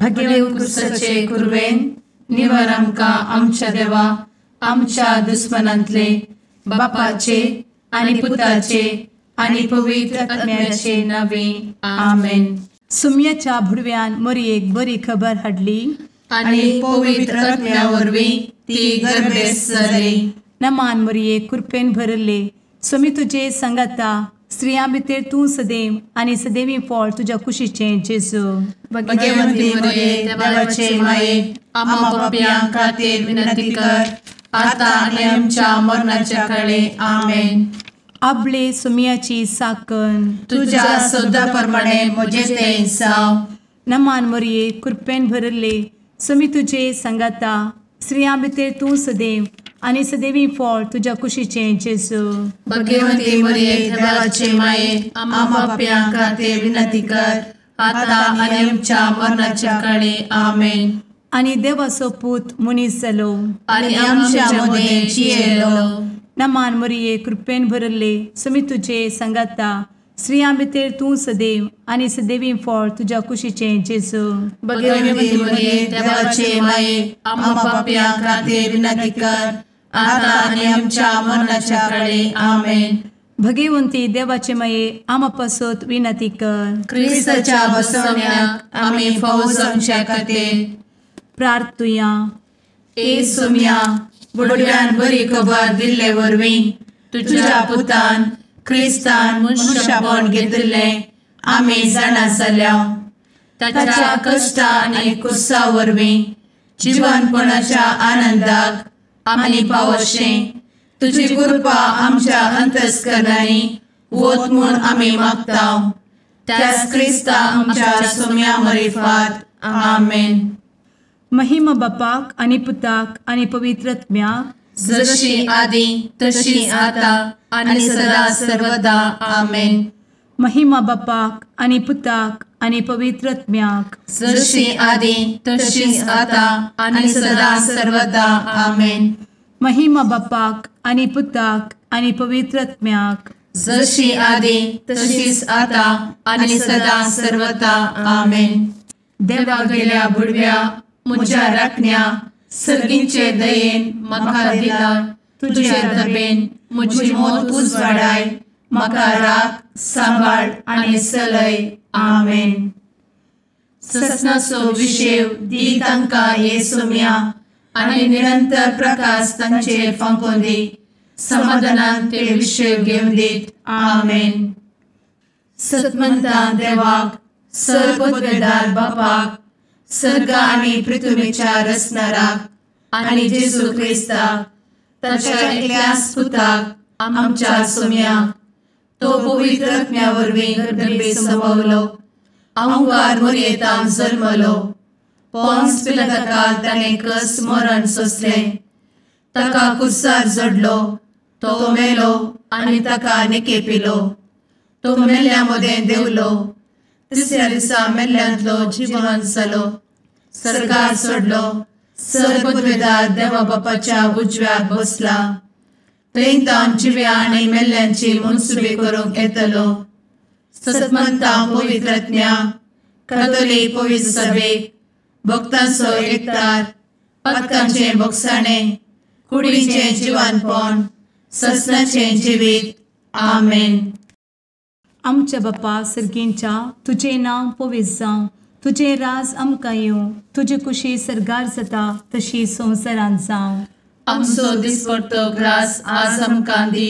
भगेव कुरवेन निवर आमकां आमच्या देवा आमच्या दुस्मनांतले बापाचे आनी पुताचे आनी पवित्र आत्म्याचे नावे आमेन. सुम्याच्या भुडव्यान मोरयेक बरी खबर हाडली आनी पवित्र आत्म्या वरवीं ती गर्भेस्त जाली. नमान मोरये, कृपेन भरले, स्वामी तुजे संगाता, स्त्रियां भितर तूं सदैव आनी सदैवी फळ तुज्या कुशीचें जेजू. भगवंती मोरये, देवाचे माये, आम्हा पापयां खातीर विनंती कर आता आनी आमच्या मरणाच्या काळे. आमेन. आपले सुम्याची साकन तुज्या सदा प्रमाणे म्हजें तें जावं. नमान मोरये, कृपेन भरले, स्वामी तुजे संगाता, स्त्रियां भितर तूं सदैव आनी सदैवी फळ तुज्या कुशीचें जेजू. भगवंती मोरये, देवाचे माये, आम्हा पापयां खातीर विनंती कर आता आनी आमच्या मरणाच्या काळे. आमेन. आनी देवाचो पूत मनीस जालो आनी आमच्या मदें जियेलो. नमान मोरये, कृपेन भरले, स्वामी तुजे संगाता, स्त्रियां भितर तूं सदैव आनी सदैवी फळ तुज्या कुशीचें जेजू. भगवंती मोरये, देवाचे माये, आम्हा पापयां खातीर विनंती कर आता आनी आमच्या मरणाच्या काळे. आमेन. भगवंती देवाचे माये, आम्हा पासत विनंती कर. क्रिस्ताच्या बसवण्याक आमी फावो जावच्या खातीर प्रार्थुया. ए सुम्या, बुडव्यान बरी खबर दिल्ले वरवीं तुज्या पुतान क्रिस्तान मनशापण घेतिल्लें आमी जाणा जाल्या. ताच्या कश्टा आनी कुसा वरवीं जिवनपणाच्या आनंदाक आमी पावशें तुजी कृपा आमच्या अंतस्करणांनी वत म्हूण आमी मागता. त्याच क्रिस्ता आमच्या सुम्या मरिफात. आमेन. महिमा बापाक आनी पुताक आनी पवित्र आत्म्याक, जशी आदी तशी आता आनी सदा सर्वदा. आमेन. महिमा बापाक आनी पुताक आनी पवित्र आत्म्याक, जशी आदी तशी आता आनी सदा सर्वदा. आमेन. महिमा बापाक आनी पुताक आनी पवित्र आत्म्याक, जशी आदी तशीच आता आनी सदा सर्वदा. आमेन. देवा गेल्या बुडव्या म्हज्या राखण्या सर्गींचे दयेन म्हाका दिला तुजे दबेन म्हजी मोत उजवाडाय, म्हाका राख सांबाळ आनी चलय. आमेन. ससनाचो विशेव दी तांकां हे सुम्या आनी निरंतर प्रकाश तांचेर फांकोवन दी, समाधानान ते विशेव घेवन दीत. आमेन. सतमंता देवाक, सर्वपदवेदार बापाक, सर्ग आनी पृथ्वीच्या रचणाराक आनी जेजू क्रिस्ताक ताच्या एकल्याच पुताक आमच्या सुम्याक, तो पवित्र आत्म्या वरवीं गर्भे संभवलो, अहंकार मोरयेतान जल्मलो, पोन्स पिलाताकाल ताणें कस मरण सोंसलें, ताका कुर्सार जडलो, तो मेलो आनी ताका निकेपिलो, तो मेल्ल्या मदें देंवलो, तिसऱ्या दिसा मेल्ल्यांतलो जिवन जालो, सर्गार सोडलो, सर्वपदवेदार देवा बापाच्या उजव्याक बसला, थंय तावन जिव्या आनी मेल्ल्यांची मनसुबी करूंक येतलो. सतमंता पवित्र आत्म्या, कातोलीक पवित्र सभेक, भक्तांचो एकतार, पातकांचें भोगसाणें, कुडीचें जिवानपण, ससनाचें जिवीत. आमेन. आमच्या बापा सर्गींच्या, तुजें नांव पवित्र जावं, तुजें राज आमकां येवं, तुजी कुशी सर्गार जाता तशी संवसारांत जावं. आमचो दिसपडतो ग्रास आज आमकां दी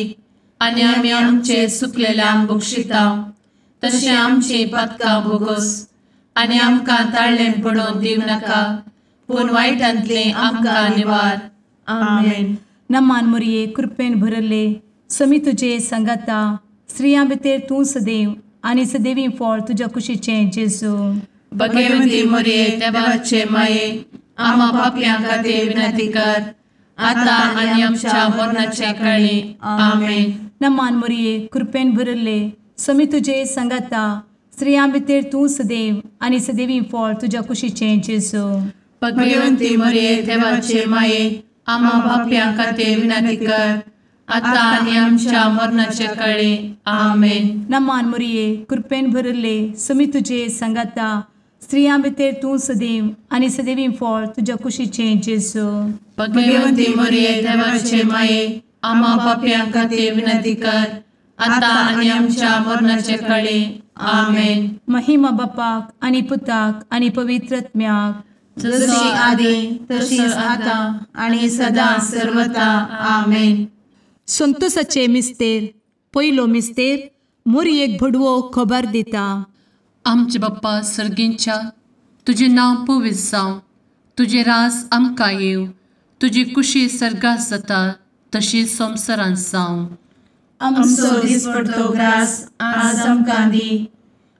आनी आमी आमचे सुकलेल्यांक बक्षिता तशें आमची पातकां भोगोस आनी आमकां ताळ्ळें पडोवन दिवं नाका, पूण वायटांतलें आमकां निवार. आमेन. नमान मोरये, कृपेन भरले, स्वामी तुजे संगाता, स्त्रियां भितर तूं सदैव आनी सदैवी फळ तुज्या कुशीचें जेजू. भगवंती मोरये, देवाचे माये, आम्हा पापयां खातीर विनंती कर आता आनी आमच्या मरणाच्या काळी. आमेन. नमान मोरये, कृपेन भरले, स्वामी तुजे संगाता, स्त्रियां भितर तूं सदैव आनी सदैवी फळ तुज्या कुशीचें जेजू. भगवंती मोरये, देवाचे माये, आम्हा पापयां खातीर विनंती कर आता आनी आमच्या मरणाच्या काळी. आमेन. नमान मोरये, कृपेन भरले, स्वामी तुजे संगाता, स्त्रियां भितर तूं सदैव आनी सदैवी फळ तुज्या कुशीचें जेजू। भगवंती मरिये देवाचे माये आम्हा पाप्यां खातीर विनंती कर आतां आनी आमच्या मरणाचे काळी। आमेन। महिमा बापाक आनी पुताक आनी पवित्र आत्म्याक, जशी आदी तशीच आतां आनी सदां सर्वता। आमेन। संतोषाचे मिस्तेर पयलो मिस्तेर मोरयेक भडवो खबर दिता। आमचे बाप्पा सर्गींच्या तुजें नांव पवित्र जावं, तुजें राज आमकां येवं, तुजी कुशी सर्गात जाता तशी संवसारांत जावं। आमचो दिसपडतो ग्रास आज आमकां दी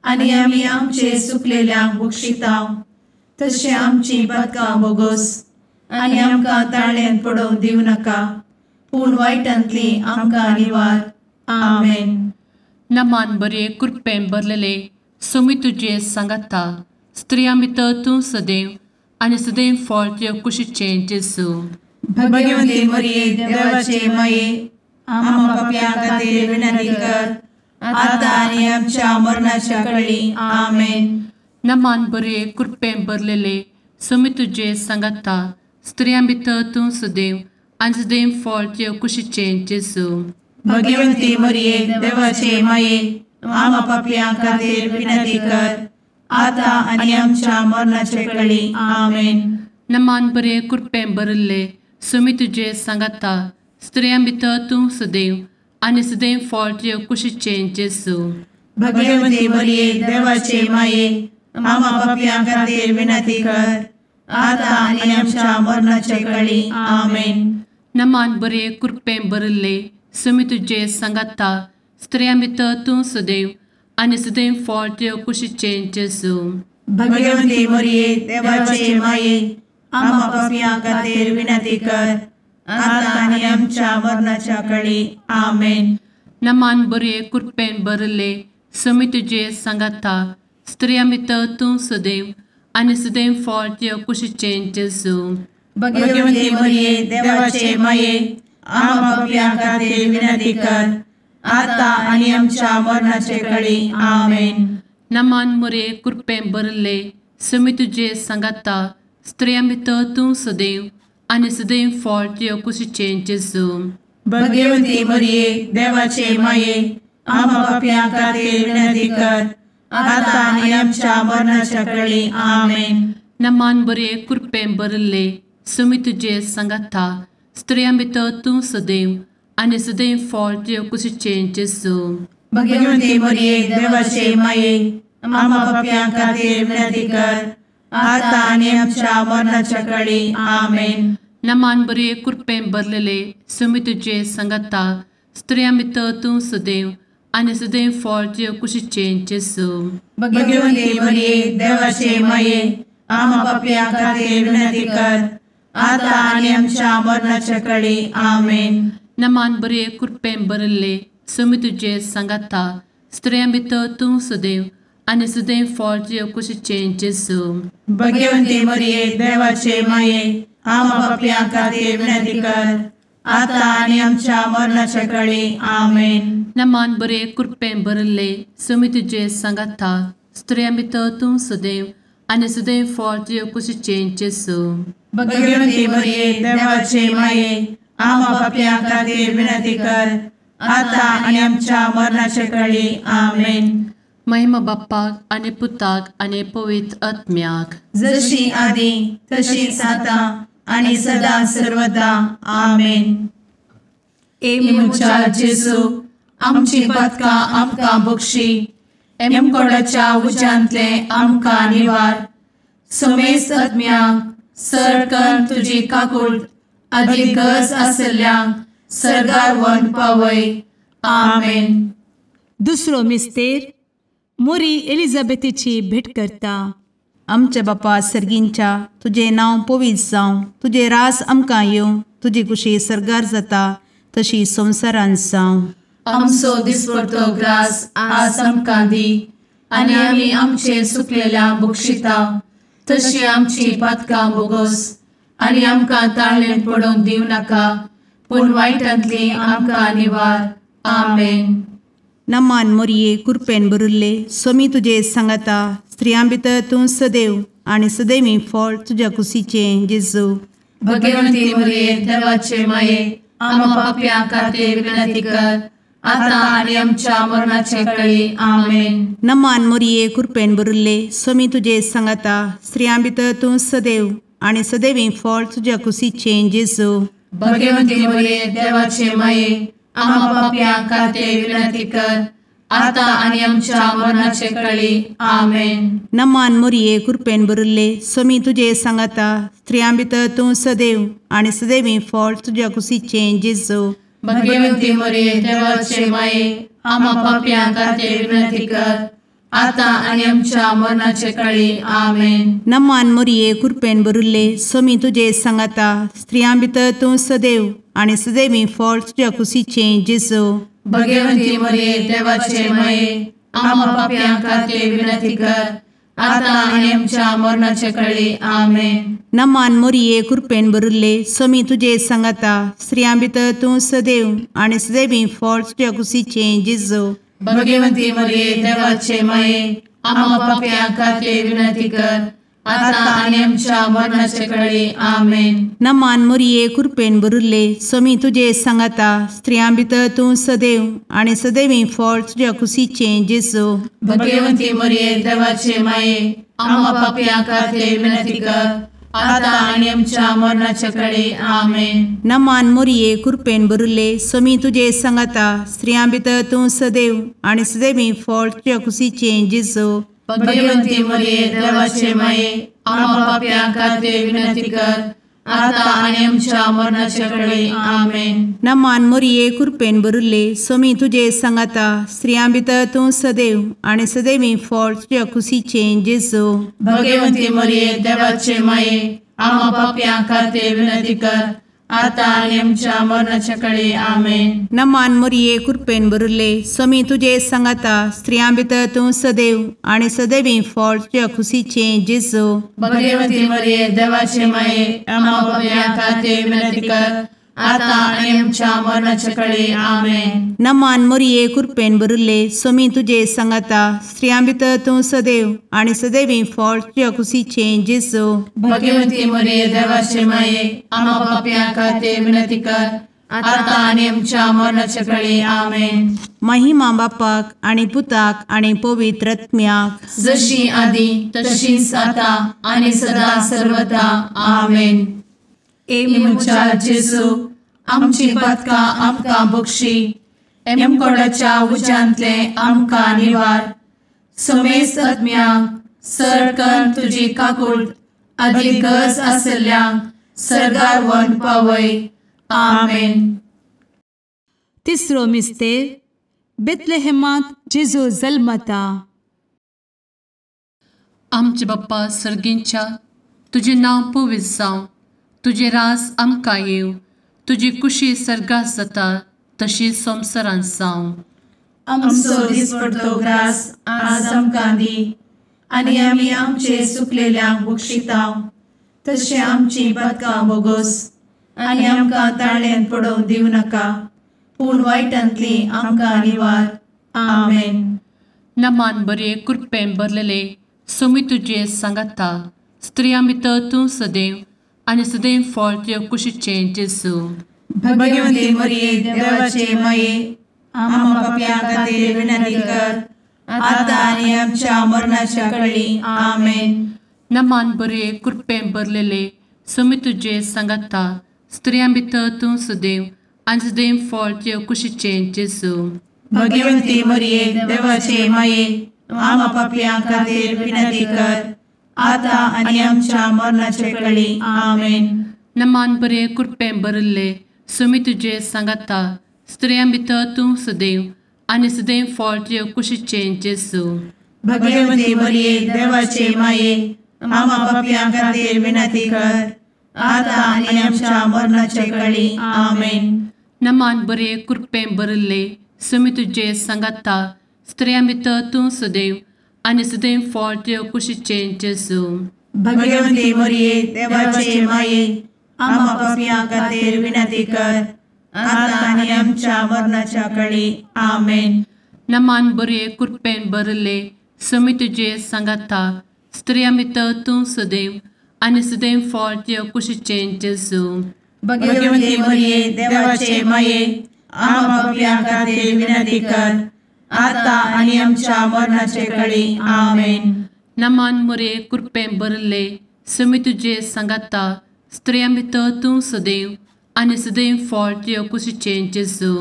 आनी आमी आमचे सुकलेल्यांक बक्षिता तशें आमची पातकां बोगोस आनी आमकां ताळ्यांत पडोवंक दिवं नाका, पूण वायटांतली आमकां निवार। आमेन। नमान बरे कृपेन भरलेले सोमी तुजे सांगाता, स्त्रियां भितर तूं सदैव आनी सदैव फळ तुज्या कुशीचें जेजू। भगवंती मरिये देवाचे माये आम्हा पाप्यां खातीर विनंती कर आतां आनी आमच्या मरणाच्या काळी। आमेन। नमान बरे कृपेन भरलेले सोमी तुजे सांगाता, स्त्रियां भितर तूं सदैव आनी सदैव फळ तुज्या कुशीचें जेजू। भगवंती मरिये देवाचे माये आम्हा पाप्यां खातीर विनंती कर आतां आनी आमच्या मरणाच्या काळी। आमेन। नमान बरे कृपेन भरिल्ले सोमी तुजे सांगाता, स्त्रियां भितर तूं सदैव आनी सदैव फळ तुज्या कुशीचें जेजू। भगवंती मरिये देवाचे माये आम्हा पाप्यां खातीर विनंती कर आतां आनी आमच्या मरणाच्या काळी। आमेन। नमान बरे कृपेन भरिल्ले सोमी तुजे सांगाता, स्त्रियां भितर तूं सदैव आनी सदैव फळ तुज्या कुशीचें जेजू। भगवंती मरिये देवाचे माये आम्हा पाप्यां खातीर विनंती कर आतां आनी आमच्या मरणाच्या काळी। आमेन। नमान बरे कृपेन भरिल्ले सोमी तुजे सांगाता, स्त्रियां भितर तूं सदैव आनी सदैव फळ तुज्या कुशीचें जेजू। भगवंती मरिये देवाचे माये आम्हा पाप्यां खातीर विनंती कर आतां आनी आमच्या मरणाचे काळी। आमेन। नमान मरिये कृपेन भरिल्ले सोमी तुजे सांगाता, स्त्रियां भितर तूं सदैव आनी सदैव फळ तुज्या कुशीचें जेजू। भगवंती मरिये देवाचे माये आम्हा पाप्यां खातीर विनंती कर आतां आनी आमच्या मरणाच्या काळी। आमेन। नमान बरे कृपेन भरिल्ले सोमी तुजे सांगाता, स्त्रियां भितर तूं सदैव आनी सदैव फळ तुज्या कुशीचें जेजू। भगवंती मरिये देवाचे माये आम्हा पाप्यां खातीर विनंती कर आतां आनी आमच्या मरणाच्या काळी। आमेन। नमान बरे कृपेन भरलेले सोमी तुजे सांगाता, स्त्रियां भितर तूं सदैव आनी सदैव फळ तुज्या कुशीचें जेजू। भगवंती मरिये देवाचे माये आम्हा पाप्यां खातीर विनंती कर आतां आनी आमच्या मरणाच्या काळी। आमेन। नमान बरे कृपेन भरिल्ले सोमी तुजे सांगाता, स्त्रियां भितर तूं सदैव आनी सदैव फळ तुज्या कुशीचें जेजू। भगवंती मरिये देवाचे माये आम्हा पाप्यां खातीर विनंती कर आतां आनी आमच्या मरणाच्या काळी। आमेन। नमान बरे कृपेन भरिल्ले सोमी तुजे सांगाता, स्त्रियां भितर तूं सदैव आनी सदैव फळ तुज्या कुशीचें जेजू। भगवंती मरिये देवाचे माये आम्हा पाप्यां खातीर विनंती कर आतां आनी आमच्या मरणाच्या काळी। आमेन। महिमा बाप्पाक आनी पुताक आनी पवित्र आत्म्याक, जशी आदी तशीच आतां आनी सदां सर्वदा। आमेन। ए म्हज्या जेजू आमची पातकां आमकां बक्षी, एमकोडाच्या उज्यांतले आमकां निवार, समेस्त आत्म्यांक सर तुजी काकूट आदी गरज आशिल्ल्यांक सर्गार व्हरून पावय। आमेन। दुसरो मिस्तेर मोरी एलिझाबेथीची भेट करता। आमच्या बापा सर्गींच्या तुजें नांव पवित्र जावं, तुजें रास आमकां येवं, तुजी कुशी सर्गार जाता तशी संवसारांत जावं। आमचो दिसपडतो ग्रास आज आमकां दी आनी आमी आमचे सुकलेल्या बक्षिता तशी आमची पातकां बोगोस आनी आमकां ताळ्ळें पडोवंक दिवं नाका, पूण वायटांतली आमकां निवार। आमेन। नमान मोरये कुरपेन बरुल्ले स्वामी तुजे सांगाता, स्त्रियां भितर तूं सदैव आनी सदैवी फळ तुज्या कुशीचें जेजू। भगवंती मरिये देवाचे माये आम्हा पाप्यां खातीर विनंती कर आता आनी आमच्या मरणाचे वेळी। आमेन। नमान मरिये कृपेन भरिल्ले स्वामी तुजे सांगाता स्त्रियां भितर तूं सदैव आनी सदैवी फळ तुज्या कुशीचें जेजू। भगवंती मरिये देवाचे माये आम्हा पाप्यां खातीर विनंती कर आता आनी आमच्या मरणाचे वेळी। आमेन। नमान मरिये कृपेन भरिल्ले स्वामी तुजे सांगाता स्त्रियां भितर तूं सदैव आनी सदैवी फळ तुज्या कुशीचें जेजू। भगवंती मरिये देवाचे माये आम्हा पाप्यां खातीर विनंती कर आता आनी आमच्या मरणाचे वेळी। आमेन। नमान मरिये कृपेन भरिल्ले स्वामी तुजे सांगाता स्त्रियां भितर तूं सदैव आनी सदैवी फळ तुज्या कुशीचें जेजू। भगवंती मरिये देवाचे माये आम्हा पाप्यां खातीर विनंती कर आता आनी आमच्या मरणाचे वेळी। आमेन। नमान मरिये कृपेन भरिल्ले स्वामी तुजे सांगाता स्त्रियां भितर तूं सदैव आनी सदैवी फळ तुज्या कुशीचें जेजू। भगवंती मरिये देवाचे माये आम्हा पाप्यां खातीर विनंती कर आता आनी आमच्या मरणाचे वेळी। आमेन। नमान मरिये कृपेन भरिल्ले स्वामी तुजे सांगाता स्त्रियां भितर तूं सदैव आनी सदैवी फळ तुज्या कुशीचें जेजू। भगवंती मरिये देवाचे माये आम्हा पाप्यां खातीर विनंती कर आता आनी आमच्या मरणाचे वेळी। आमेन। नमान मरिये कृपेन भरिल्ले स्वामी तुजे सांगाता स्त्रियां भितर तूं सदैव आनी सदैवी फळ तुज्या कुशीचें जेजू। भगवंती मरिये देवाचे माये आम्हा पाप्यां खातीर विनंती कर आता आनी आमच्या मरणाचे वेळी। आमेन। नमान मरिये कृपेन भरिल्ले स्वामी तुजे सांगाता स्त्रियां भितर तूं सदैव आनी सदैवी फळ तुज्या कुशीचें जेजू। भगवंती मरिये देवाचे माये आम्हा पाप्यां खातीर विनंती कर आता आनी आमच्या मरणाचे वेळी। आमेन। नमान मरिये कृपेन भरिल्ले स्वामी तुजे सांगाता स्त्रियां भितर तूं सदैव आनी सदैवी फळ तुज्या कुशीचें जेजू। भगवंती मरिये देवाचे माये आम्हा पाप्यां खातीर विनंती कर आता आनी आमच्या मरणाचे वेळी। आमेन। नमान मरिये कृपेन भरिल्ले स्वामी तुजे सांगाता स्त्रियां भितर तूं सदैव आनी सदैवी फळ तुज्या कुशीचें जेजू। भगवंती मरिये देवाचे माये आम्हा पाप्यां खातीर विनंती कर आता आनी आमच्या मरणाचे वेळी। आमेन। महिमा बापाक आनी पुताक आनी पवित्र आत्म्याक जशी आदी तशीच आता आनी सदा सर्वदा। आमेन। ए म्हज्या जेजू आमची पातकां आमकां बक्षी एमकोडाच्या उज्यांतले आमकां निवार समेस्त आत्म्यांक सरकन तुजी काकूट आदी गरज आशिल्ल्यांक सर्गार व्हरून पावय। आमेन। तिसरो मिस्तेर बेथलेहेमांत जेजू जल्मता। आमचे बाप्पा सर्गींच्या तुजें नांव पवित्र जावं, तुजें राज आमकां येवं, तुजी कुशी सर्गात जाता तशी संवसारांत जावं। आमचो दिसपडतो ग्रास आज आमकां दी आनी आमी आमचे सुकलेल्यांक बक्षिता तशें आमची पातकां बोगोस आनी आमकां ताळ्यान पडोवंक दिवं नाका पूण वायटांतली आमकां निवार। आमेन। नमान बरे कृपेन भरलेले स्वामी तुजे सांगाता स्त्रियां भितर तूं सदैव आनी सदैव फळ तुज्या कुशीचें जेजू। भगवंती मरिये देवाचे माये आम्हा पाप्यां खातीर विनंती कर आता आनी आमच्या मरणाच्या वेळी। आमेन। नमान बरे कृपेन भरलेले स्वामी तुजे सांगाता स्त्रियां भितर तूं सदैव आनी सदैव फळ तुज्या कुशीचें जेजू। भगवंती मरिये देवाचे माये आम्हा पाप्यां खातीर विनंती कर आता आनी आमच्या मरणाचे वेळी। आमेन। नमान बरे कृपेन भरिल्ले स्वामी तुजे सांगाता स्त्रियां भितर तूं सदैव आनी सदैव फळ तुज्या कुशीचें जेजू। भगवंती मरिये देवाचे माये आम्हा पाप्यां खातीर विनंती कर आता आनी आमच्या मरणाचे वेळी। आमेन। नमान बरे कृपेन भरिल्ले स्वामी तुजे सांगाता स्त्रियां भितर तूं सदैव आनी सदैव फळ तुज्या कुशीचें जेजू। भगवंती मरिये देवाचे माये आम्हा पाप्यां खातीर विनंती कर आता आनी आमच्या मरणाच्या वेळी। आमेन। नमान बरे कृपेन भरिल्ले समी तुजे सांगाता स्त्रियां भितर तूं सदैव आनी सदैव फळ तुज्या कुशीचें जेजू। भगवती मरिये देवाचे माये आम्हा पाप्यां खातीर विनंती कर आता आनी आमच्या मरणाचे कळी। आमेन। नमान मोरये कृपेन भरिल्ले समी तुजे सांगाता स्त्रियां भितर तूं सदैव आनी सदैव फळ तुज्या कुशीचें जेजू।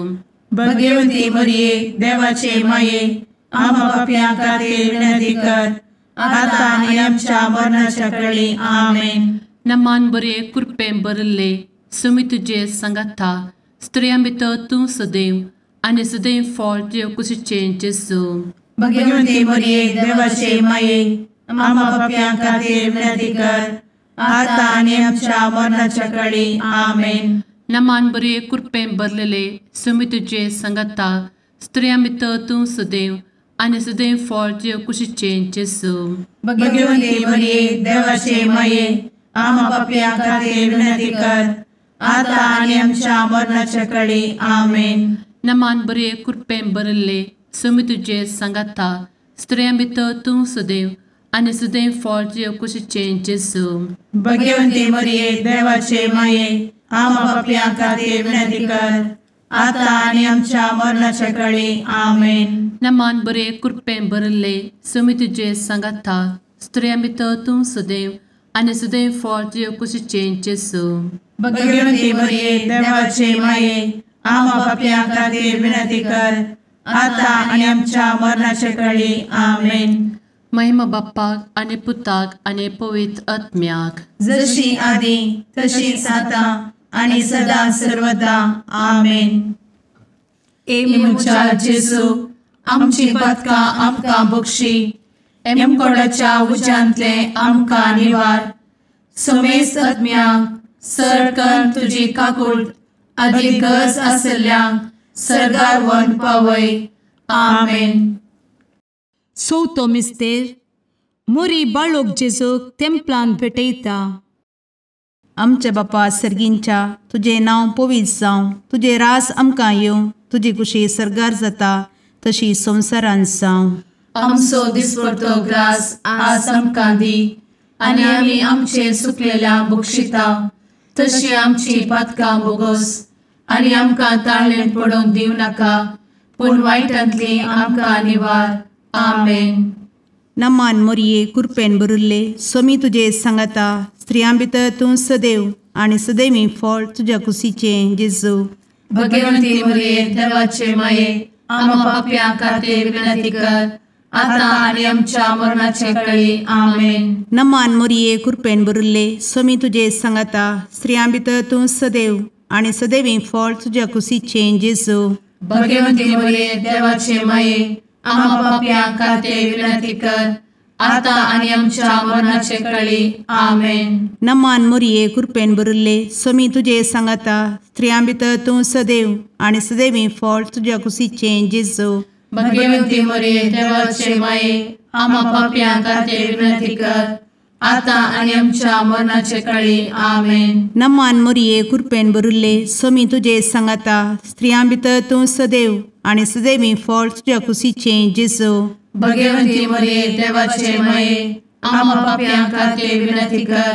भगवती मरिये देवाचे माये आम्हा पाप्यां खातीर विनंती कर आता आनी आमच्या मरणाच्या कळी। आमेन। नमान बरे कृपेन भरिल्ले समी तुजे सांगाता स्त्रियां भितर तूं सदैव आनी सदैव फळ तुज्या कुशीचें जेजू। भगवती मरिये देवाचे माये आम्हा पाप्यां खातीर विनंती कर आता आनी आमच्या मरणाच्या कळी। आमेन। नमान बरे कृपेन भरिल्ले समी तुजे सांगाता स्त्रियां भितर तूं सदैव आनी सदैव फळ तुज्या कुशीचें जेजू। भगवती मरिये देवाचे माये आम्हा पाप्यां खातीर विनंती कर आता आनी आमच्या मरणाच्या कळी। आमेन। नमान बरे कृपेन भरिल्ले समी तुजे सांगाता स्त्रियां भितर तूं सदैव आनी सदैव फळ तुज्या कुशीचें जेजू। भगवती मरिये देवाचे माये आम्हा पाप्यां खातीर विनंती कर आता आनी आमच्या मरणाच्या कळी। आमेन। नमान बरे कृपेन भरिल्ले समी तुजे सांगाता स्त्रियां भितर तूं सदैव आनी सदैव फळ तुज्या कुशीचें जेजू। भगवती मरिये देवाचे माये आम्हा पाप्यां खातीर विनंती कर आता आनी आमच्या मरणाच्या कळी। आमेन। महिमा बाप्पाक आनी पुताक आनी पवित्र आत्म्याक जशी आदी तशीच आता आनी सदा सर्वदा। आमेन। ए म्हज्या जेजू आमची पातकां आमकां बक्षी एमकोडाच्या उज्यांतले आमकां निवार समेस्त आत्म्यांक सरकन तुजी काकूट आदी गरज आसल्ल्यांक सर्गार व्हरून पावय। आमेन। चवथो मिस्तेर मोरी बाळोक जेजूक तेंपलान भेटयता। आमच्या बापा सर्गींच्या तुजें नांव पवित्र जावं, तुजें राज आमकां येवं, तुजी कुशी सर्गार जाता तशी संवसारांत जावं। आमचो दिसपडतो ग्रास आज आमकां दी आनी आमी आमचे सुकलेल्या बक्षिता तशी आमची पातकां बोगोस आनी आमकां ताळेन पडोवंक दिवं नाका पूण वायटांतली आमकां निवार। आमेन। नमान मोरये कृपेन भरिल्ले स्वामी तुजे सांगाता स्त्रियां भितर तूं सदैव आनी सदैवी फळ तुज्या कुशीचें जेजू। भगवंती मोरये देवाचे माये आम्हा पाप्यां खातीर विनंती कर आता आनी आमच्या मरणाचे कळी। आमेन। नमान मोरये कृपेन भरिल्ले स्वामी तुजे सांगाता स्त्रियां भितर तूं सदैव आनी सदैवी फळ तुज्या कुशीचें जेजू। भगवंती मोरये देवाचे माये आम्हा पाप्यां खातीर विनंती कर आता आनी आमच्या मरणाचे कळी। आमेन। नमान मोरये कृपेन भरिल्ले स्वामी तुजे सांगाता स्त्रियां भितर तूं सदैव आनी सदैवी फळ तुज्या कुशीचें जेजू। भगवंती मोरये देवाचे माये आम्हा पाप्यां खातीर विनंती कर आता आनी आमच्या मरणाचे कळी। आमेन। नमान मोरये कृपेन भरिल्ले स्वामी तुजे सांगाता स्त्रियां भितर तूं सदैव आनी सदैवी फळ तुज्या कुशीचें जेजू। भगवंती मोरये देवाचे माये आम्हा पाप्यां खातीर विनंती कर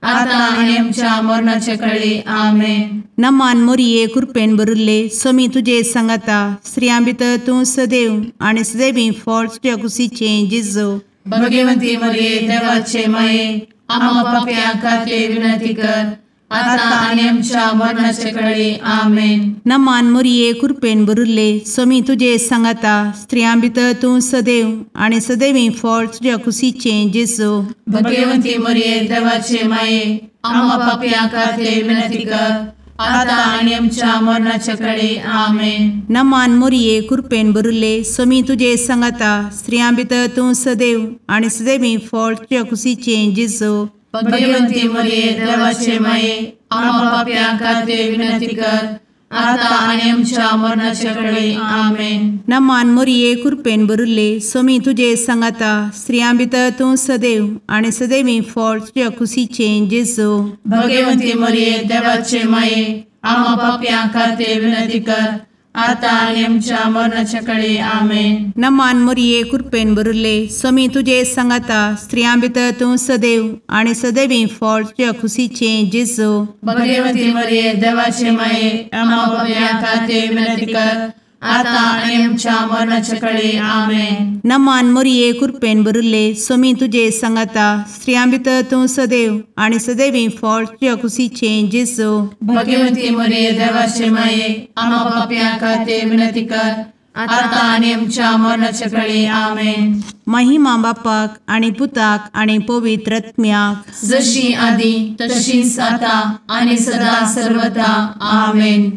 आता आनी आमच्या मरणाचे कळी। आमेन। नमान मोरये कृपेन भरिल्ले स्वामी तुजे सांगाता स्त्रियां भितर तूं सदैव आनी सदैवी फळ तुज्या कुशीचें जेजू। भगवंती मोरये देवाचे माये आम्हा पाप्यां खातीर विनंती कर आता आनी आमच्या मरणाचे कळी। आमेन। नमान मोरये कृपेन भरिल्ले स्वामी तुजे सांगाता स्त्रियां भितर तूं सदैव आनी सदैवी फळ तुज्या कुशीचें जेजू। भगवंती मोरये देवाचे माये आम्हा पाप्यां खातीर विनंती कर आता आनी आमच्या मरणाचे कळी। आमेन। नमान मोरये कृपेन भरिल्ले स्वामी तुजे सांगाता स्त्रियां भितर तूं सदैव आनी सदैवी फळ तुज्या कुशीचें जेजू। भगवंती मोरये देवाचे माये आम्हा पाप्यां खातीर विनंती कर आता आनी आमच्या मरणाचे कळी। आमेन। नमान मोरये कृपेन भरिल्ले स्वामी तुजे सांगाता स्त्रियां भितर तूं सदैव आनी सदैवी फळ तुज्या कुशीचें जेजू। भगवंती मोरये देवाचे माये आम्हा पाप्यां खातीर विनंती कर आतां आनी आमच्या मरणाच्या कळे. आमेन. नमान मोरये कृपेन भरिल्ले, स्वामी तुजे सांगाता, स्त्रियां भितर तूं सदैव आनी सदैवी फळ तुज्या खुशीचें जेजू. भगवती मरिये देवाचे माये, आम्हा पाप्यां खातीर विनंती कर, आतां आनी आमच्या मरणाच्या कळे. आमेन. नमान मोरये कृपेन भरिल्ले, स्वामी तुजे सांगाता, स्त्रियां भितर तूं सदैव आनी सदैवी फळ तुज्या खुशीचें जेजू. भगवती मरिये देवाचे माये, आम्हा पाप्यां खातीर विनंती कर, आतां आनी आमच्या मरणाच्या कळे. आमेन. महिमा बापाक आनी पुताक आनी पवित्र आत्म्याक, जशी आदी तशीच आतां आनी सदा सर्वदा. आमेन.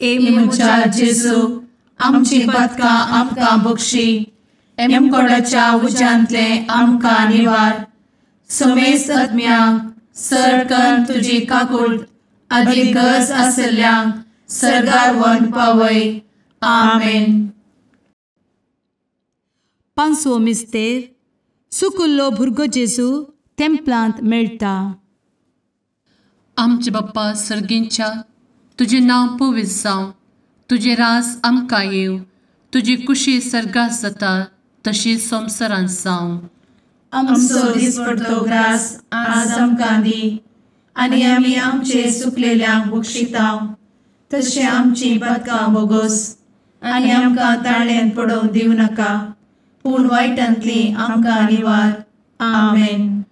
ए म्हज्या जेजू, आमची पातकां आमकां बक्षी, एमकोडाच्या उज्यांतले आमकां निवार, समेस्त आत्म्यांक सरकन तुजी काकूट आदी गरज आशिल्ल्यांक सर्गार व्हरून पावय. आमेन. पांचवो मिस्तेर, सुकुल्लो भुरगो जेजू तेंपलांत मेळटा. आमचे बाप्पा सर्गींच्या, तुजें नांव पवित्र जावं, तुजें राज आमकां येवं, तुजी कुशी सर्गात जाता तशी संवसारांत जावं. आमचो दिसपडतो ग्रास आज आमकां दी, आनी आमी आमचे सुकलेल्यांक बक्षिता तशें आमची पातकां बोगोस, आनी आमकां ताळ्यांत पडोवंक दिवं नाका, पूण वायटांतली आमकां निवार. आमेन.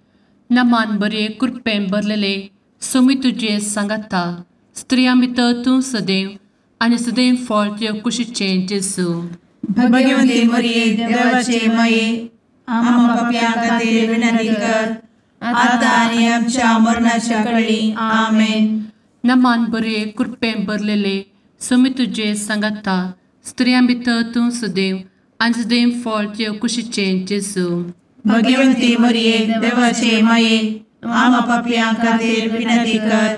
नमान बरे कृपेन भरलेले, स्वामी तुजे सांगाता, स्त्रियां भितर तूं सदैव आनी सदैव फळ तुज्या कुशीचें जेजू. भगवती मरिये देवाचे माये, आम्हा पाप्यां खातीर विनंती कर, आतां आनी आमच्या मरणाच्या कळी. आमेन. नमान बरे कृपेन भरलेले, स्वामी तुजे सांगाता, स्त्रियां भितर तूं सदैव आनी सदैव फळ तुज्या कुशीचें जेजू. भगवती मरिये देवाचे माये, आम्हा पाप्यां खातीर विनंती कर,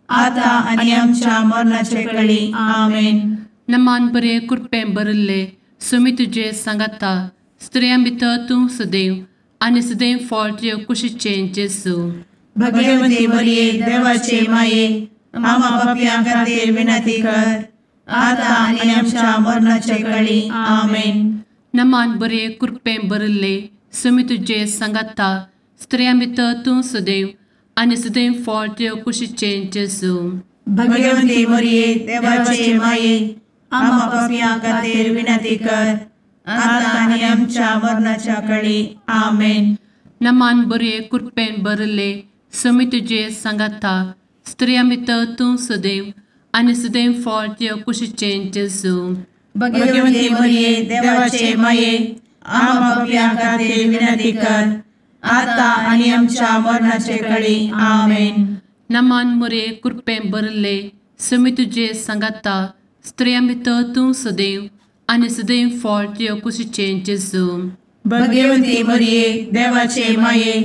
आतां आनी आमच्या मरणाचे कळी. आमेन. नमान बरे कृपेन भरिल्ले, स्वामी तुजे सांगाता, स्त्रियां भितर तूं सदैव आनी सदैव फळ तुज्या कुशीचें जेजू. भगवती मरिये देवाचे माये, आम्हा पाप्यां खातीर विनंती कर, आतां आनी आमच्या मरणाचे कळी. आमेन. नमान बरे कृपेन भरिल्ले, स्वामी तुजे सांगाता, स्त्रियां भितर तूं सदैव आनी सदैव फळ तुज्या कुशीचें जेजू. भगवती मरिये देवाचे माये, आम्हा पाप्यां खातीर विनंती कर, आतां आनी आमच्या मरणाच्या कळी. आमेन. नमान बरे कृपेन भरिल्ले, स्वामी तुजे सांगाता, स्त्रियां भितर तूं सदैव आनी सदैव फळ तुज्या कुशीचें जेजू. भगवती मरिये देवाचे माये, आम्हा पाप्यां खातीर विनंती कर, आतां आनी आमच्या मरणाचे कळी. आमेन. नमान मरिये कृपेन भरिल्ले, स्वामी तुजे सांगाता, स्त्रियां भितर तूं सदैव आनी सदैव फळ तुज्या कुशीचें जेजू. भगवती मरिये देवाचे माये,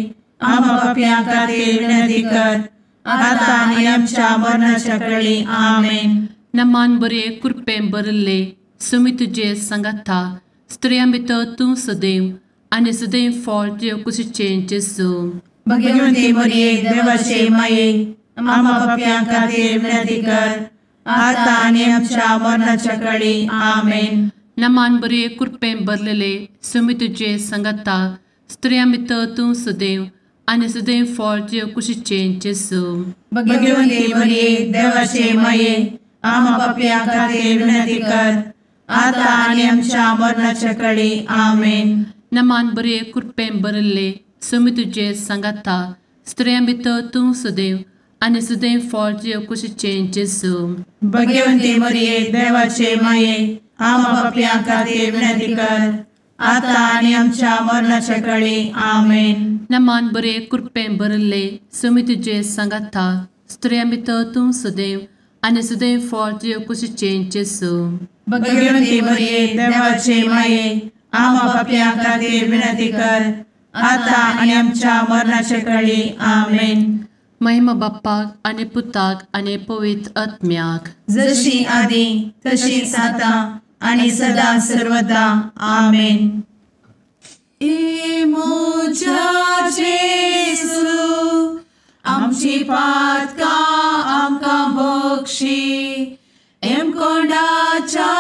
आम्हा पाप्यां खातीर विनंती कर, आतां आनी आमच्या मरणाच्या कळी. आमेन. नमान बरे कृपेन भरिल्ले, स्वामी तुजे सांगाता, स्त्रियां भितर तूं सदैव आनी सदैव फळ तुज्या कुशीचें जेजू. भगवती मरिये देवाचे माये, आम्हा पाप्यां खातीर विनंती कर, आतां आनी आमच्या मरणाच्या कळी. आमेन. नमान बरे कृपेन भरलेले, स्वामी तुजे सांगाता, स्त्रियां भितर तूं सदैव आनी सदैव फळ तुज्या कुशीचें जेजू. भगवती मरिये देवाचे माये, आम्हा पाप्यां खातीर विनंती कर, आतां आनी आमच्या मरणाच्या कळी. आमेन. नमान बरे कृपेन भरिल्ले, स्वामी तुजे सांगाता, स्त्रियां भितर तूं सदैव आनी सदैव फळ तुज्या कुशीचें जेजू. भगवती मरिये देवाचे माये, आम्हा पाप्यां खातीर विनंती कर, आतां आनी आमच्या मरणाच्या कळी. आमेन. नमान बरे कृपेन भरिल्ले, स्वामी तुजे सांगाता, स्त्रियां भितर तूं सदैव आनी सदैव फळ तुज्या कुशीचें जेजू. भगवती मरिये देवाचे माये, आम्हा पाप्यां खातीर विनंती कर, आतां आनी आमच्या मरणाच्या कळी. आमेन. महिमा बाप्पाक आनी पुताक आनी पवित्र आत्म्याक, जशी आदी तशीच आतां आनी सदा सर्वदा. आमेन. ए म्हज्या जेजू, आमची पातकां आमकां बक्षी, एमकोंडाच्या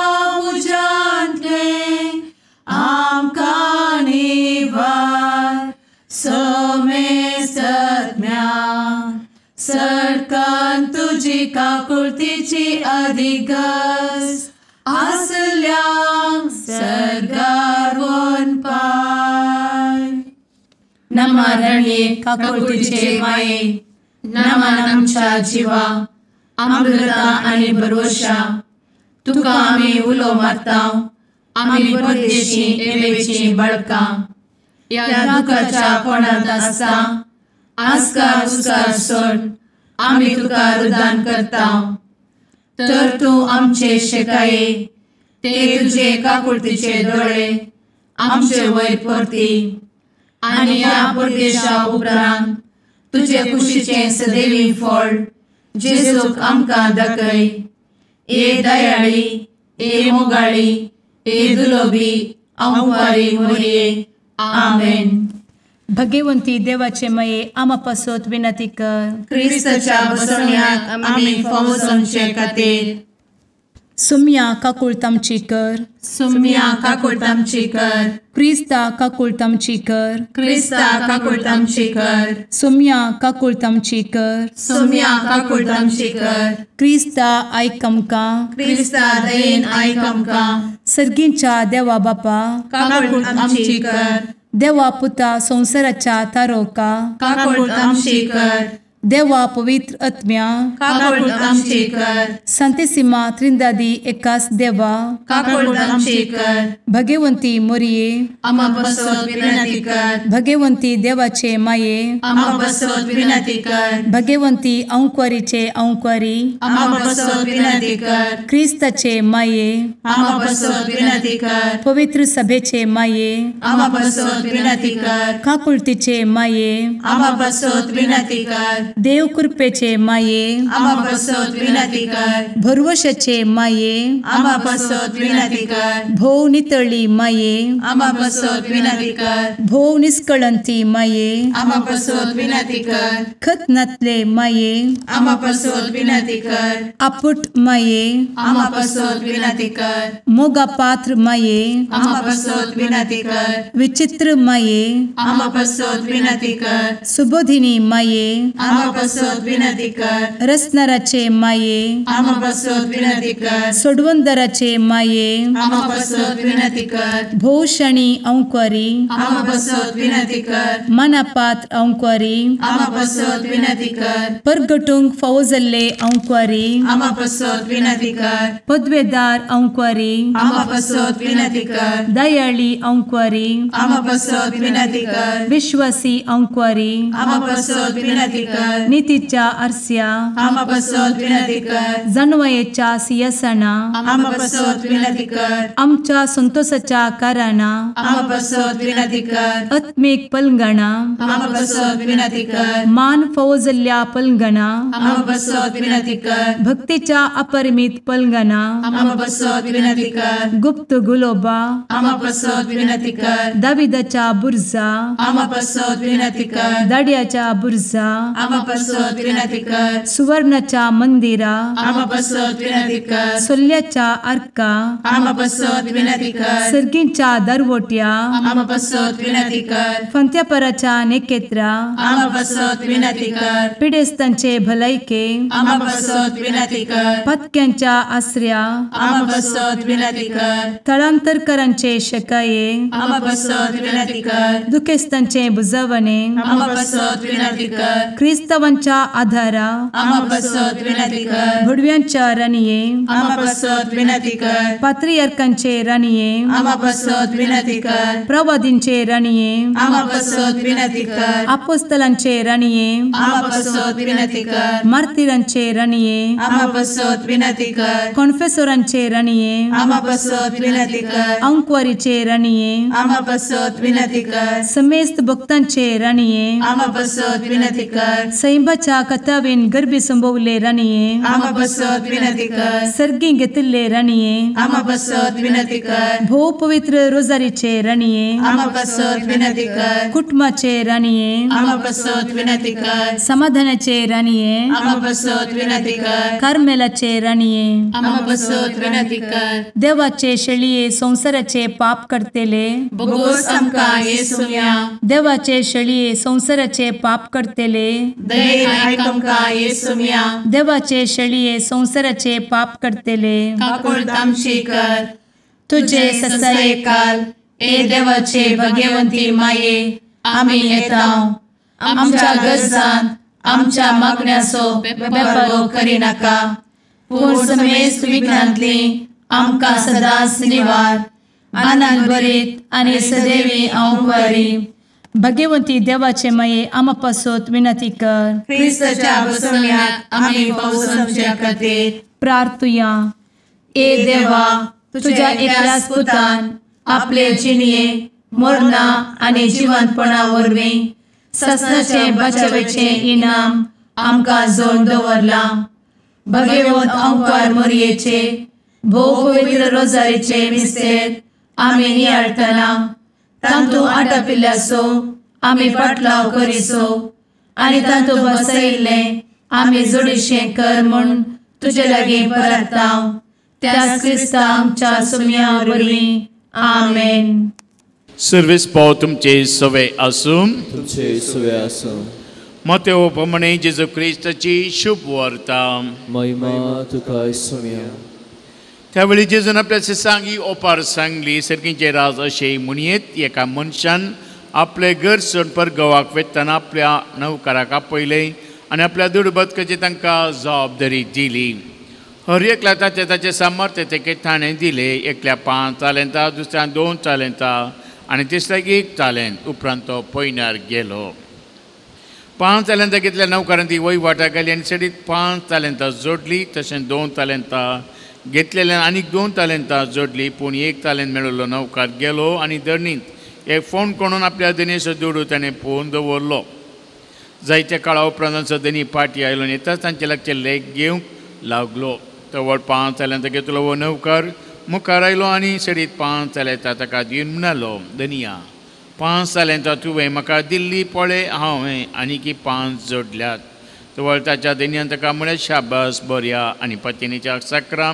तुजी काकुळतीची अधिगस आसल्यांक सर्गार वनपाय. नमा रणये काकुळतीचे माये, नमन आमच्या जिवा, अमृता आनी भरवशा, तुका आमी उलो मारता, आमी परदेशी एवेची बळकां, ह्या दुखाच्या कोणांत आसता आस्कार उस्कार सोड आमी तुका रुदान करता. तर तूं आमचे शेकाये ते तुजे काकुळतीचे दोळे आमचे वयर परती आनी ह्या परदेशा उपरांत तुजे कुशीचें सदैवी फळ जेजूक आमकां दाखय. ए दयाळी, ए मोगाळी, ए दुलोबी अंवारी मोरये. आमेन. भगवंती देवाचे मये आमा पासत विनंती कर. क्रिस्ताच्या बसवण्याक आमी फावो जावचे खातीर. सुम्या काकुळत आमची कर. सुम्या काकुळत आमची कर. क्रिस्ता काकुळत आमची कर. क्रिस्ता काकुळत आमची कर. सुम्या काकुळत आमची कर. सुम्या काकुळत आमची कर. क्रिस्ता आयक आमकां. क्रिस्ता दयेन आयक आमकां. सर्गींच्या देवा बापा काकुळत आमची कर. देवा पुता संवसाराच्या तारोका काकुळत आमची कर. देवा पवित्र आत्म्या काकुळत आमची कर. संतेसिमा त्रिंदादी एकास देवा काकुळत आमची कर. भगवंती मोरये आमा पासत विनंती कर. भगवंती देवाचे माये आमा पासत विनंती कर. भगवंती अंकुरीचे अंकुरी आमा पासत विनंती कर. क्रिस्ताचे माये आमा पासत विनंती कर. पवित्र सभेचे माये आमा पासत विनंती कर. काकुळतीचे माये आमा पासत विनंती कर. देव कृपेचे माये आमा पासत विनंती कर. भरवशाचे माये आमा पासत विनंती कर. भोव नितळी माये आमा पासत विनंती कर. भोव निष्कळंती माये आमा पासत विनंती कर. खत नातले माये आमा पासत विनंती कर. आपुट माये आमा पासत विनंती कर. मोगा पात्र माये आमा पासत विनंती कर. विचित्र माये आमा पासत विनंती कर. सुबोधिनी माये आमा पासत विनंती कर. रसनाराचे माये आमा पासत विनंती कर. सोडवंदराचे माये आमा पासत विनंती कर. भोवशणी अंकुरी आमा पासत विनंती कर. मनापात्र अंकुरी आमा पासत विनंती कर. परगटूंक फावो जाल्ले अंकुरी आमा पासत विनंती कर. पदवेदार अंकुरी आमा पासत विनंती कर. दयाळी अंकुरी आमा पासत विनंती कर. विश्वासी अंकुरी आमा पासत विनंती कर. नितीच्या आरस्या आमा पासत विनंती कर. जानवयेच्या सिंहासना आमा पासत विनंती कर. आमच्या संतोषाच्या कारणा आमा पासत विनंती कर. आत्मीक पलंगणा आमा पासत विनंती कर. मान फावो जाल्ल्या पलंगणा आमा पासत विनंती कर. भक्तीच्या अपरिमित पलंगणा आमा पासत विनंती कर. गुप्त गुलोबा आमा पासत विनंती कर. दाविदाच्या बुर्जा आमा पासत विनंती कर. दाड्याच्या बुर्जा आमा पासत विनंती कर. सुवर्णाच्या मंदिरा आमा पासत विनंती कर. सोल्ल्याच्या आर्का आमा पासत विनंती कर. सर्गींच्या दरवट्या आमा पासत विनंती कर. फंत्यापराच्या नेकेत्रा आमा पासत विनंती कर. पिडेस्तांचे भलायके आमा पासत विनंती कर. पत्क्यांच्या आसऱ्या आमा पासत विनंती कर. थळांतरकरांचे शकाये आमा पासत विनंती कर. दुखेस्तांचे बुजवणे आमा पासत विनंती कर. क्रिस्तावांच्या आधारा आमा पासत विनंती कर. भुडव्यांच्या राणये आमा पासत विनंती कर. पात्रियार्कांचे राणये आमा पासत विनंती कर. प्रवादींचे राणये आमा पासत विनंती कर. आपोस्तलांचे राणये आमा पासत विनंती कर. मार्तिरांचे राणये आमा पासत विनंती कर. कॉन्फेसोरांचे राणये आमा पासत विनंती कर. अंकुवारीचे राणये आमा पासत विनंती कर. समेस्त भक्तांचे राणये आमा पासत विनंती कर. सैंबाच्या कथावेन गर्भी संभवले राणये आमा पासत विनंती कर. सर्गी घेतिल्ले राणये आमा पासत विनंती कर. भोव पवित्र रोजारीचे राणये आमा पासत विनंती कर. कुटुंबाचे राणये आमा पासत विनंती कर. समाधानाचे राणये आमा पासत विनंती कर. कार्मेलाचे राणये आमा पासत विनंती कर. देवाचे शेळये संवसाराचे पाप करतेले बोगोस आमकां येसुम्या देवाचे शेळये संवसाराचे पाप करतेले दयेन आयक आमकां येसुम्या. देवाचे शेळये संवसाराचे पाप करतले काकुळट आमची कर. तुजे ससायेकाल ए देवाचे भगवंती माये आमी येता आमच्या गरजान आमच्या मागण्याचो बेपर्वो करिनाका पूण समेस्त विघ्नांतली आमकां सदांच निवार. आनंद भरीत आनी सदैवी अवंकारी भगवंती देवाचे माये आमा पासत विनंती कर. क्रिस्ताच्या बसवण्याक आमी पावसाच्या खातीर प्रार्थुया. ए देवा तुझ्या एकल्याच पुतान आपले जिणये मरणा आनी जिवंतपणा वरवीं ससनाचे बचावेचे इनाम आमकां जोड दवरलां. भगवंत अंकार मोरयेचे भोव पवित्र रोजारीचे मिस्तेर आमी नियाळटना तांतू आटापिल्ल्याचो आमी पाटलाव करिसो आनी तांतू बसयिल्लें आमी जोडीशें कर म्हूण तुजे लागीं परता त्याच क्रिस्ता आमच्या सुम्या वरवीं. आमेन. सर्वीस पाव तुमचे सवे आसूं. तुमचे सवे आसूं. मतेव प्रमाणे जेजू क्रिस्ताची शुभ वार्ता. महिमा तुका सुम्या. त्यावेळी जेजून आपल्या शिसांक ही ओपार सांगली. सर्गींचे राज अशें म्हणयेत एका मनशान आपले घर सोडून परगांवाक वेतना आपल्या नवकाराक आपयलें आनी आपल्या दुडबदकाची तांकां जबाबदारी दिली. हर एकल्या ताचें ताचें सामर्थ्य तेके ताणें दिलें. एकल्या 5 तालेंतां, दुसऱ्यान 2 तालेंतां आनी तिसऱ्याक 1 तालेंत. उपरांत तो पयण्यार गेलो. 5 तालेंतां घेतल्या नवकारान ती वयवाटा घाली आनी सडीत 5 तालेंतां जोडली. तशें 2 तालेंतां घेतलेल्यान आनीक 2 तालेंतां जोडली. पूण 1 तालेंत मेळिल्लो नवकार गेलो आनी धरणींत एक फोन कोणून आपल्या धनयेचो दुडू ताणें पोवन दवरलो. जायत्या काळा उपरांत तांचो धनी पाटी आयलो आनी येताच तांचे लागचे लेख घेवंक लागलो. तवळ 5 तालेंतां घेतलो हो नवकार मुखार आयलो आनी सडीत 5 तालेंतां ताका दिवन म्हणालो, धनिया 5 तालेंतां तुवें म्हाका दिल्ली पळय हांवें आनीक 5 जोडल्यात. तवळ ताच्या धनयान ताका म्हळें, शाबास बऱ्या आनी पातयेच्या साकरां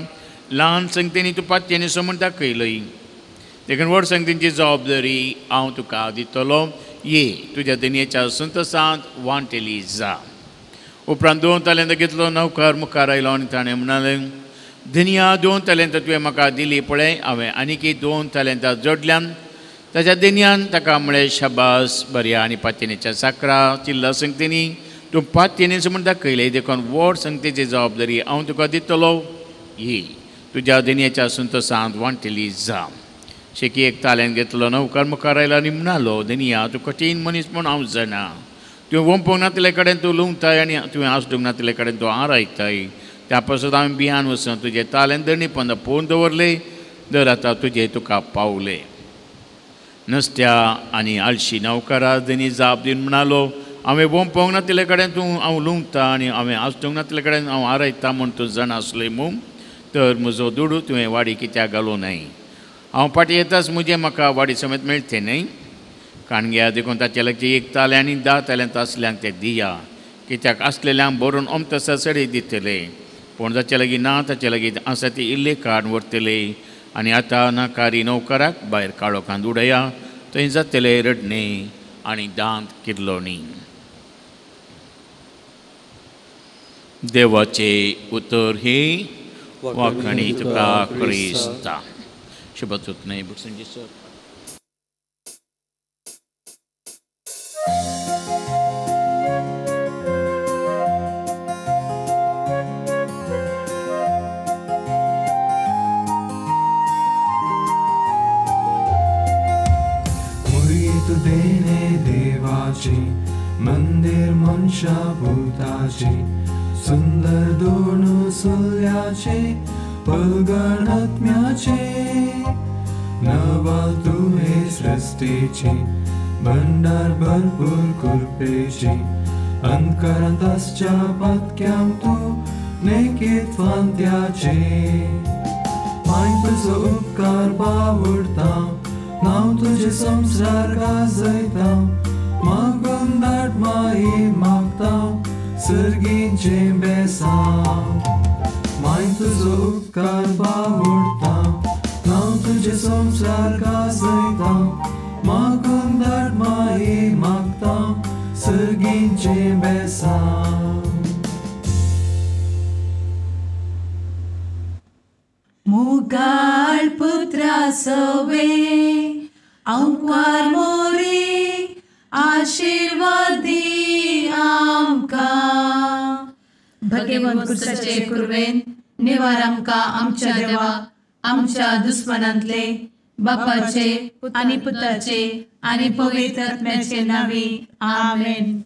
ल्हान संगतेनी तूं पातयेनी म्हूण दाखयलय, देखून व्हड संगतींची जबाबदारी हांव तुका दितलो. ये तुज्या धनयेच्या संतोसांत वांटेली जा. उपरांत 2 तालेंतां घेतलो नवकार मुखार आयलो आनी ताणें म्हणालें, धनिया 2 तालेंतां तुवें म्हाका दिली पळय हांवें आनीक 2 तालेंतां जोडल्यान. ताच्या धनयान ताका म्हळें, शाबास बऱ्या आनी पातयेच्या साकरा चिल्ला संगतींनी तूं पातयेनीच म्हूण दाखयलें, देखून व्हड संगतीची जबाबदारी हांव तुका दितलो. ये तुज्या धनयेच्या संतोसांत वांटेली जा. शेकी 1 तालेंत घेतलो नवकार मुखार आयलो आनी म्हणालो, धनिया तूं कठीण मनीस म्हूण हांव जाणा. तुवें वोंपोंक नातिल्ले कडेन तूं लुंगताय आनी तुवें आसडूंक नातिल्ले कडेन तूं आरायताय. त्या पासत हांवें बियान वचून तुजें तालेंत धरणी पंदा पोवन दवरलें. दर आतां तुजें तुका पावलें. नसत्या आनी आळशी नवकारा धनी जाप दिवन म्हणालो, हांवें वोंपोंक नातिल्ले कडेन तूं हांव लुंगता आनी हांवें आसडूंक नातिल्ले कडेन हांव आरायता म्हूण तूं जाणा आसलें म्हूण, तर म्हजो दुडू तुवें वाडी कित्याक घालूं न्हय? हांव फाटीं येताच म्हजें म्हाका वाडी समेत मेळचें न्हय? काणग्या देखून ताचे लागचे 1 तालें आनी 10 तालेंत आसल्यांक ते दिया, कित्याक आसलेल्यांक भरून अमतसा सडी दितले, पूण जाचे लागीं ना ताचे लागीं आसा ती इल्ले काड व्हरतले. आनी आतां नाकारी नवकाराक भायर काळोखांत उडया, थंय जातले रडणे आनी दांत किर्लोणी. देवाचे उतर हे वाखाणी तुका क्रिस्ता. शुभतूत न्हय बुडसंजी सर. मंदिर मनशा भूताचे सुंदर दोन सुल्याचे पलगणात्म्याचे नवाल तुहे सृष्टीचे भंडार भरपूर कृपेचे अंतकरांत आसच्या पातक्यांक तूं नेकीत फांत्याचे माय तुजो उपकार बावडता नांव तुजें संवसार गाजयता मागून धाड माई मागता सर्गीचें बेसांव माय तुजो उपकार बावडता नांव तुजें संवसार गाजयता मागून धाड माई मागता सर्गी सर्गींचें बेसांव. मुगाळ पुत्रा सवे आंकवार मोरी आशिर्वादी आमकां. भगवंत कुर्साचे कुर्वेन निवार आमकां आमच्या देवा आमच्या दुस्मनांतले बापाचे आनी पुताचे आनी पवित्र आत्म्याचे नांवी आमेन.